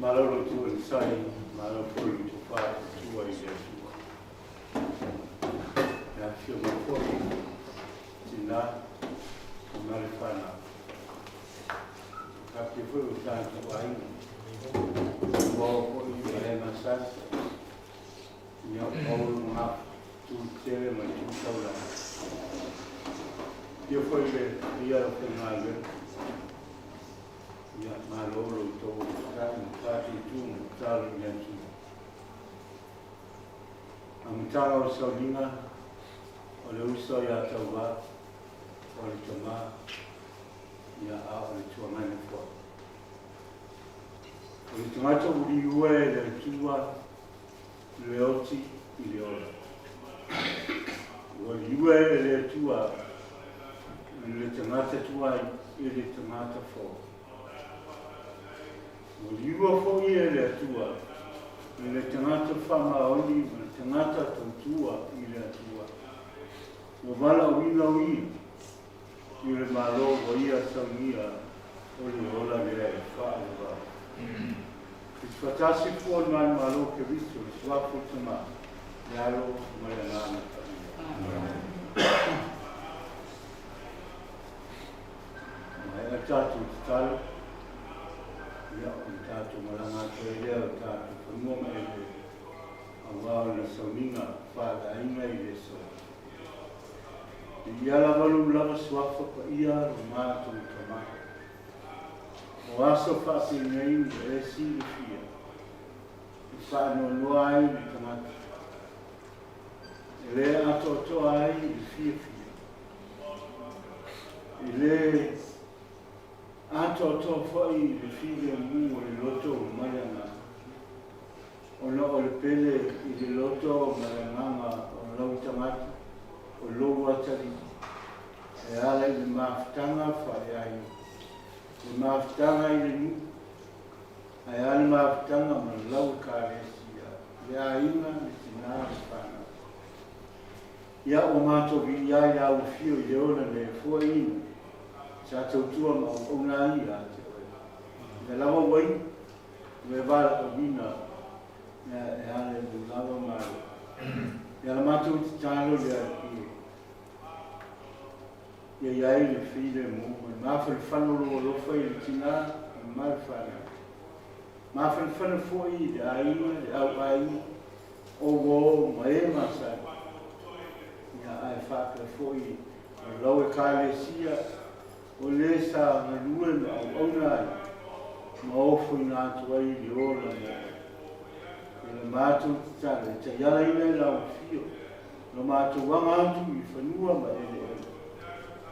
Malo lo outou onosai, malo foi le tofa faatuatua i le Atua. Le afifio mai foi tina ma le fanau. Taatia foi o tatou aiga. Ua oo foi i malae masani. Ia pau le magafa, tu tele ma le tu taulaga. Ia foi le paia o le aufaigaluega. Ia malo lo outou onosai ma faatuatua ma tatalo i le Atua. Amataga o le sauniga o le uso ia Tauvā, o le tama, ia a o le tuangaina foi. O le tagata ua liua e le Atua le oti i le ola. Ua liua e le Atua le tagata tuai i le tagata fou. Ua liua foi e le Atua le tagata faamaoni ma le tagata tautua i le Atua. Ua valaauina o ia i le Malo ua ia saunia o le ola lea e faalevao. I te whatasi fua o le Malo Keriso, le suafa o le Tama, le Alo ma le Agaga Paia. Amen. Maea tatou tatalo, ia, o le tatou malaga atu ai lea o tatou fanua ma eleele, aua o lana sauniga faaleaiga i le aso. Viia lava lou lava suafa paia lo matou Tama. O aso faapenei ua e silafia i faanoanoa ai le tagata, e le atoatoa ai le fiafia, e le atoatoa foi le filemu o le loto ma le agaga, ona o le pele i le loto ma le agaga o lau tagata, o lou atalii, e ala i le mafutaga faaleaiga, le mafutaga i le nuu, Ae a le mafutaga ma lau Ekalesia, le aiga, le tina, le fanau. Ia ua matou viia ai le auafio i le ola le foaiina sa tautua ma auauna ai ia te oe. Ia lava ua iu, ua e valaauina ia e ala i lou lava malo. Ia la matou tatalo le Alii e ia i ai le filemu ma le mafanafana o lou alofa i le tina ma le fanau. Mafanafana foi i le aiga, le au aiga, o uo ma e masani. Ia ae faapea foi o lau Ekalesia o le sa galue ma auauna ai ma ofoina atu ai le ola mo oe. Ia le matou tatalo e taialaina i lau afio Lo matou aga atu i fanua ma eleele,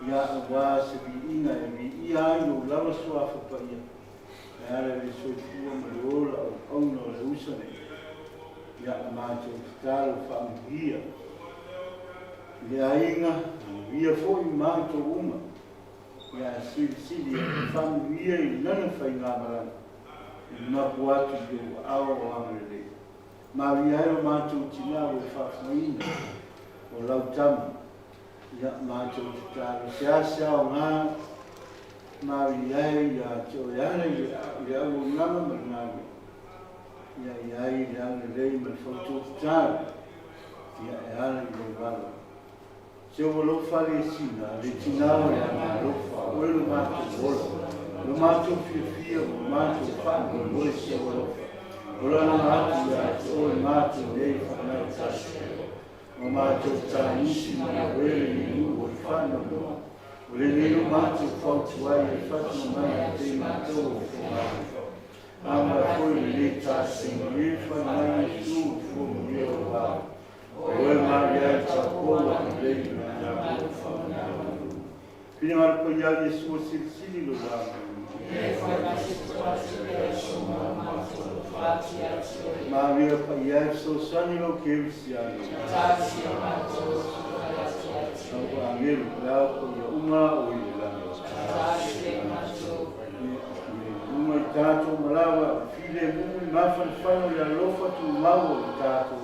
ia auā se viiga e viia ai lou lava suafa paia, e ala i le soifua ma le ola auauna o le uso nei. Ia matou tatalo faamanuia i le aiga, manuia foi matou uma, ia silisili e faamanuia i lana faigamalaga, i mapu atu i ou aao o agalelei. Maria ai lo matou tina ua e faafofogaina o lau tama, ia matou tatalo seasea aoga Maria ai ia te oe ala i le auaunaga ma le galuega, ia i ai le agalelei ma le fautua tatalo, ia e ala i lou alo. Se ua lofa le sina, le tina o le agaalofa, oe lo matou ola, lo matou fiafia ma lo matou faamoemoe se ua lofa. O lana atu ia te oe matou nei fanau tasi, ma matou taisi ma le uele i nuu o le faanoanoa. O lenei lo matou fautua ai e fatu mai ia te i matou o fomai. Ama foi lenei tasi, e fai mai Iesu, fua manuia o vao. Oe Maria i taupou a lelei ma le Finagalo paia Iesu o silisili lo la Maria paia e fesoasoani lou kerisiano Au agelu lau paia uma o i le lagi Luga i tatou malaga filemu i mafanafana o le alofa tumau o le tatou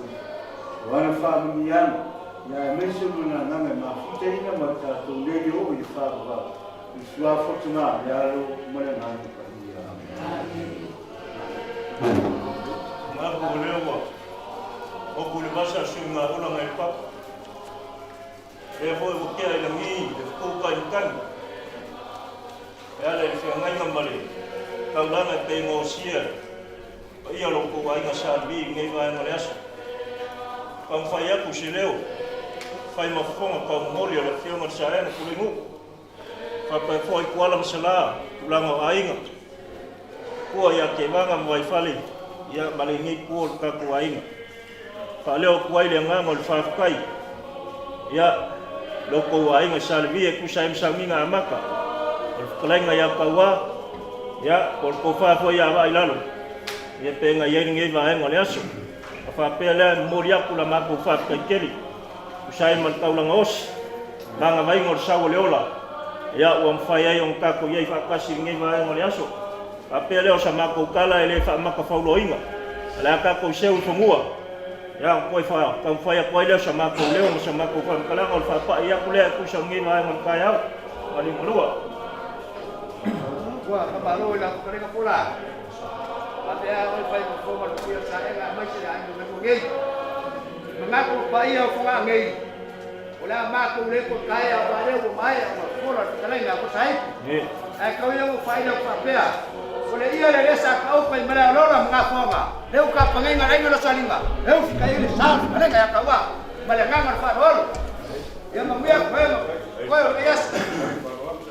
O ana faamanuiaga, ia aemaise o lona agaga e mafutaina ma tatou nei e oo i le faavavau, i le suafa o Tama, le Alo ma le Agaga Paia. Amene. Manatu o lea ua oku i le vasa le suigaola nai le papa. Lea foi ua tea i lagi le fetu tai matagi e ala i le feagaiga ma le taulaga e pei ona osia e paia o lo outou aiga Sa Levi i lenei vaega o le aso. Taumafai atu se leo fai ma fofoga taumomoli o le Afioga i le Saega Pulenuu, faapea foi Tuala ma Salā, tulaga o aiga, Tua ia Tevaga ma Vaifale, ia ma lenei itu o le tatou aiga. Faaleo atu ai le agaga o le faafetai ia lo outou aiga Sa Levi e tusa ai ma sauniga amata o le fetalaiga ia Tauā, ia po o le tofa foi ia Vaailalo, ia pe na i ai lenei vaega o le aso. Ona faapea lea, e momoli atu la matou faafetai tele tusa ai ma le taulaga osi, magavaiga o le sau o le ola, ia ua mafai ai ona tatou i ai faatasi i lenei vaega o le aso. Faapea lea o sa matou tala e le faamatafauloaina, o le a tatou seu i fanua, ia ona toe taumafai atu ai lea o sa matou leo ma sa matou faamatalaga o le faapai atu lea e tusa o lenei vaega o le taeao. Maliugalua. Ua faamalo i lau fetalaiga Fola. Faapea oe fai ma fofoga o le paia o Saega aemaise le aiga Galua nei. Manatu o paia o Fogaa nei, o le a matou le toe taea aua lea ua maea ona fola le fetalaiga a Kosaipu. Ae tau ia ua faaila atu faapea, o le ia lea sa taoto ai Malaeolola ma Gafoaga, leu kapagaiga le aiga Losaliga, leu fikaia le sa o le fetalaiga ia Tauā ma le agaga o le faaaloalo. Ia manuia koe ma koe o lenei aso.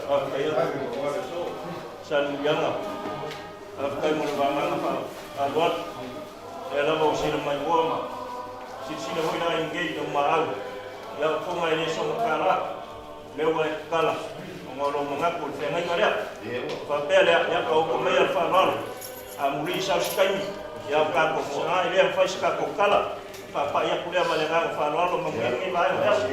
Faafetai atu Salemuliaga. Faafetai mo le vagaga faaaloalo. Lea lava ua sela mai mua ma silasila foi la i nei i lau maau. Ia o foga e le soona tala, lea ua e tatala ona o lou manatu i le feagaiga lea. Faapea lea, ia taoto maia le faaaloalo. A muli i sau se taimi, ia o tatou fesaga e le mafai se tatou tala. Faapai atu lea ma le agaga faaaloalo manuia lenei vaega o le aso.